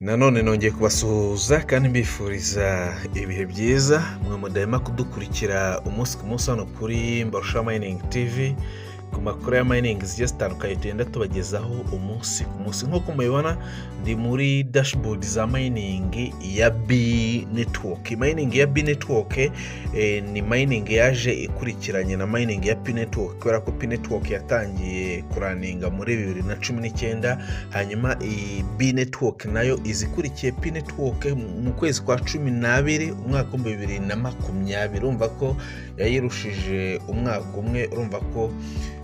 Nanone nongeye kubasuhuza kandi mbifuriza ibihe byiza, mwe mudahema kudukurikira umunsi ku munsi hano kuri Mbarusha Mining TV, ku makuru ya mining zigiye zitandukanye tugenda tubagezaho umunsi ku munsi. Nk'uko mubibona, ndi muri dashboard za mining ya Bee Network. Mining ya Bee Network ni mining yaje ikurikiranye na mining ya Pi Network, kubera ko Pi Network yatangiye kurunninga muri 2019, hanyuma iyi Bee Network nayo iza ikurikiye Pi Network mu kwezi kwa 12, umwaka wa 2020. Urumva ko yayirushije umwaka umwe. Urumva ko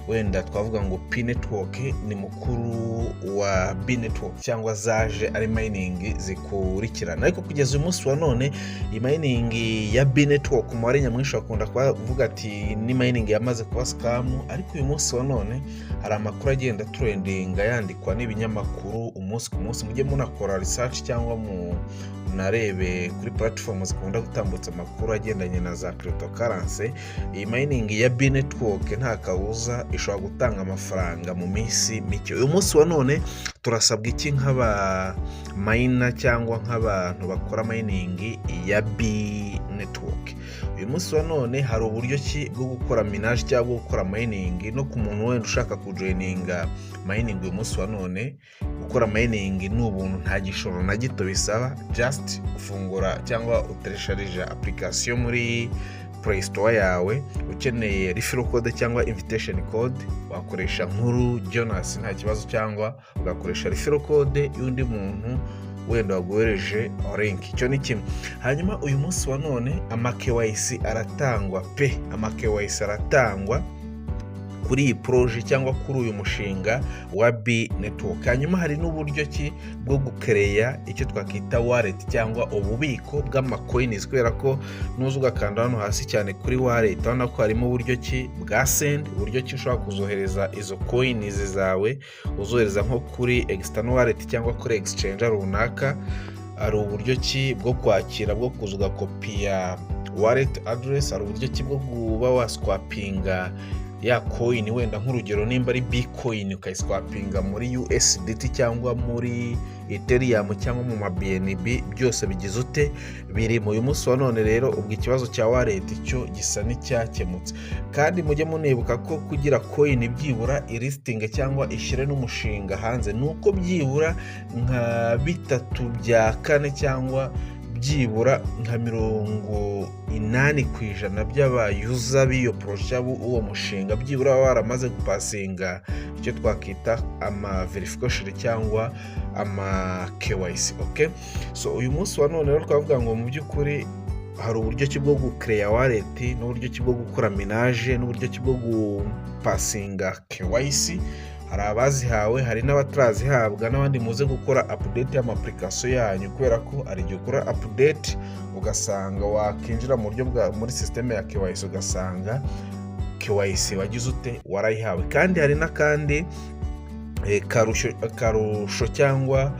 wenda twavuga ngo Pi Network ni mukuru wa Bee Network, cyangwa zaje ari mining zikurikirana. Ariko kugeza uyu munsi wa none, iyi mining ya Bee Network, umubare nyamwinshi bakunda kuvuga ati ni mining yamaze kuba scam. Ariko uyu munsi wa none hari amakuru agenda trendinga, yandikwa n'ibinyamakuru umunsi ku munsi. Mujye munakora research cyangwa munarebe kuri platform zikunda gutambutsa amakuru agendanye na za cryptocurrency. Iyi mining ya Bee Network nta kabuza ishobora gutanga amafaranga mu minsi mike. Uyu munsi wa none turasabwa iki nk'aba miner cyangwa nk'abantu bakora mining ya Bee Network? Uyu munsi wa none hari uburyo ki bwo gukora minage cyangwa bwo gukora mining, no ku muntu wenda ushaka kujoininga mining. Uyu munsi wa none gukora mining ni ubuntu, nta gishoro na gito bisaba. Just ufungura cyangwa utelecharginga application muri Play Store yawe. Ukeneye referral code cyangwa invitation code, wakoresha Nkuru Jonas, nta kibazo, cyangwa ugakoresha referral code y'undi muntu wenda waguhereje link. Icyo ni kimwe. Hanyuma uyu munsi wa none ama KYC aratangwa pe, ama KYC aratangwa kuri iyi projet cyangwa kuri uyu mushinga wa Bee Network. Hanyuma hari n'uburyo ki bwo gucreatea icyo twakwita wallet cyangwa ububiko bw'amacoins, kubera ko nuza ugakanda hano hasi cyane kuri wallet, urabona ko harimo uburyo ki bwa send, uburyo ki ushobora kuzohereza izo coins zawe, uzohereza nko kuri external wallet cyangwa kuri exchange runaka. Hari uburyo ki bwo kwakira, bwo kuza ugakopiya wallet address. Hari uburyo ki bwo kuba waswapinga ya coin, wenda nk'urugero nimba ari Bitcoin, ukayiswapinga muri USDT cyangwa muri Ethereum cyangwa mu ma BNB. Byose bigize ute? Biri mu uyu munsi wa none. Rero ubwo ikibazo cya wallet cyo gisa n'icyakemutse. Kandi mujye munibuka ko kugira coin byibura ilistinge cyangwa ishyire n'umushinga hanze, ni uko byibura nka 3/4 cyangwa byibura nka 80% by'aba user b'iyo projet cyangwa uwo mushinga byibura baba baramaze gupassinga icyo twakita ama verification cyangwa ama KYC. Okay, so uyu munsi wa none rero twavuga ngo mu by'ukuri hari uburyo ki bwo gucreatea wallet, n'uburyo ki bwo gukora minage, n'uburyo ki bwo gupassinga KYC. Hari abazihawe, hari n'abatarazihabwa, n'abandi muze gukora update y'ama application yanyu, kubera ko hari igihe ukora update ugasanga wakinjira mu buryo bwa muri système ya KYC, ugasanga KYC wagize ute? Warayihawe. Kandi hari n'akandi karusho cyangwa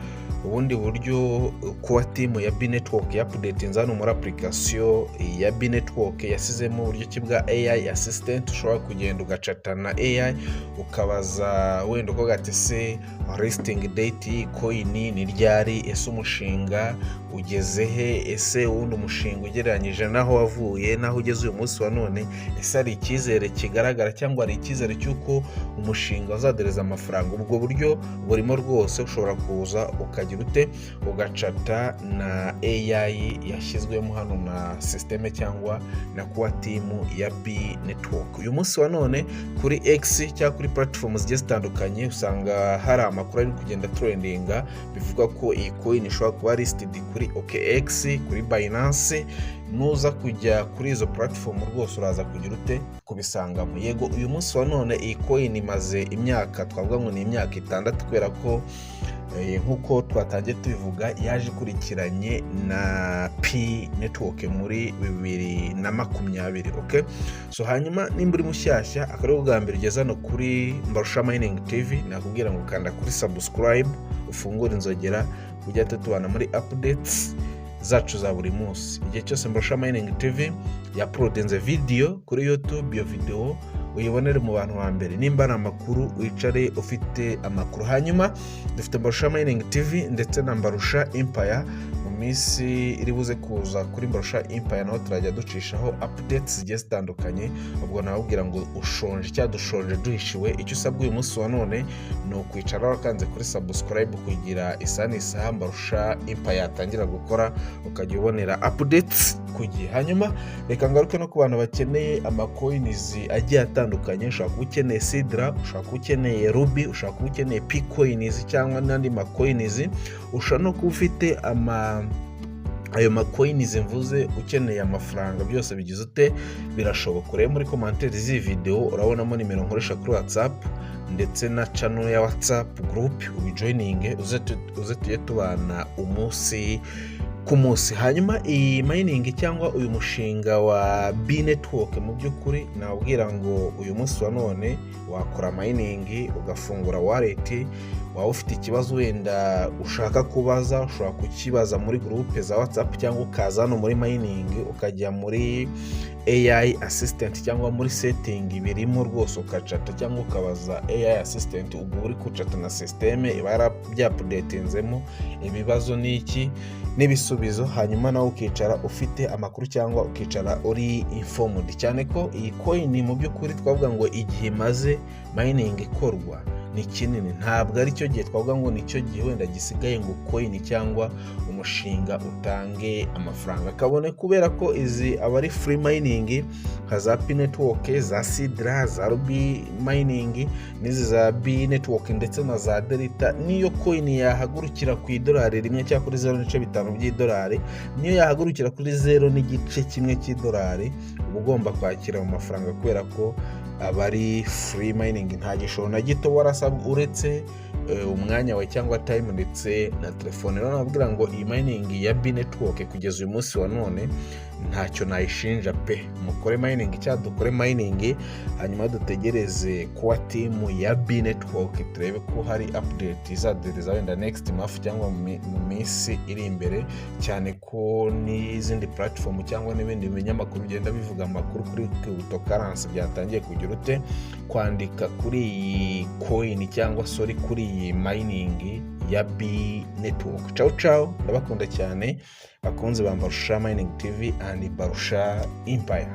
ubundi buryo kuba team ya Bee Network yaupdatinze hano muri application ya Bee Network, yasizemo uburyo ki bwa AI assistant. Ushobora kugenda ugachatana AI, ukabaza wenda uko gati: "Se listing date y'iyi coin ni ryari? Ese umushinga ugeze he? Ese uwundi umushinga ugereranyije n'aho wavuye n'aho ugeze uyu munsi wa none, ese hari icyizere kigaragara cyangwa hari icyizere cy'uko umushinga uzadereza amafaranga?" Ubwo buryo burimo rwose. Ushobora kuza ukagira ute? Ugachata na AI yashyizwemo hano na système cyangwa na kuwa team ya Bee Network. Uyu munsi wa none kuri X cyangwa kuri platform zigiye zitandukanye usanga hari amakuru ari kugenda trendinga, bivuga ko iyi coin ishobora kuba listed kuri OKX, kuri Binance. Nuza kujya kuri izo platform rwose uraza kugira ute? Kubisangamo. Yego, uyu munsi wa none iyi coin imaze imyaka, twavuga ngo ni imyaka 6, kubera ko nk'uko twatangiye tubivuga, yaje ikurikiranye na Pi Network muri 2020. Okay, so hanyuma nimba uri mushyashya, akaba ari bwa mbere ugeze hano kuri Mbarusha Mining TV, nakubwira ngo kanda kuri subscribe, ufungure inzogera kujya tubana muri updates zacu za buri munsi. Igihe cyose Mbarusha Mining TV yauploadinze video kuri YouTube, iyo video Uyibonere mu bantu ba mbere. Nimba ari amakuru, wicare ufite amakuru. Hanyuma dufite Mbarusha Mining TV ndetse na Mbarusha Empire. Mu minsi iri buze kuza, kuri Mbarusha Empire naho turajya ducishaho updates zigiye zitandukanye. Ubwo nawubwira ngo ushonje cyangwa dushonje duhishiwe. Icyo usabwa uyu munsi wa none ni ukwicara wakanze kuri subscribe, kugira isaha n'isaha Mbarusha Empire yatangira gukora ukajya ubonera updates ku gihe. Hanyuma reka ngaruke no ku bantu bakeneye amacoins agiye atandukanye. Ushobora kuba ukeneye Sidra, ushobora kuba ukeneye Ruby, ushobora kuba ukeneye Pcoins cyangwa n'andi macoins. Ushobora no kuba ufite ama ayo macoins mvuze, ukeneye amafaranga. Byose bigize ute? Birashoboka. Urebe muri commentaire z'iyi videwo, urabonamo nimero nkoresha kuri WhatsApp ndetse na channel ya WhatsApp group. Ubijoininge, uze tujye tubana umunsi ku munsi. Hanyuma iyi mining cyangwa uyu mushinga wa Bee Network, mu by'ukuri nawubwira ngo uyu munsi wa none wakora mining, ugafungura wallet. Waba ufite ikibazo wenda ushaka kubaza, ushobora kukibaza muri groupe za WhatsApp, cyangwa ukaza hano muri mining, ukajya muri AI assistant cyangwa muri setting, birimo rwose, ukacata cyangwa ukabaza AI assistant. Ubwo uri kucata na système iba yarabyaupdatinzemo ibibazo n'iki n'ibisubizo. Hanyuma nawe ukicara ufite amakuru cyangwa ukicara uri informed, cyane ko iyi coin mu by'ukuri twavuga ngo igihe imaze mining ikorwa ni kinini. Ntabwo ari cyo gihe twavuga ngo nicyo gihe wenda gisigaye ngo coin cyangwa umushinga utange amafaranga, kabone kubera ko izi aba ari free mining nka za Pi Network, za Sidra, za Ruby mining n'izi za Bee Network ndetse na za Delta. Niyo coin yahagurukira ku idolari 1 cyangwa kuri 0.5 by'idolari, niyo yahagurukira kuri 0.1 cy'idolari, uba ugomba kwakira mu mafaranga, kubera ko aba ari free mining. Nta gishoro na gito warasabwa uretse umwanya wawe cyangwa time ndetse na telefone. Rero nababwira ngo iyi mining ya Bee Network kugeza uyu munsi wa none ntacyo nayishinja pe. Mukore mining cyangwa dukore mining, hanyuma dutegereze kuwa team ya Bee Network, turebe ko hari update izaduhereza wenda next month cyangwa mu minsi iri imbere, cyane ko n'izindi platform cyangwa n'ibindi binyamakuru bigenda bivuga amakuru kuri cryptocurrency byatangiye kugira ute? Kwandika kuri iyi coin cyangwa, sorry, kuri iyi mining ya Bee Network. Ciao ciao, ndabakunda cyane bakunze ba Mbarusha Mining TV and Barusha Empire.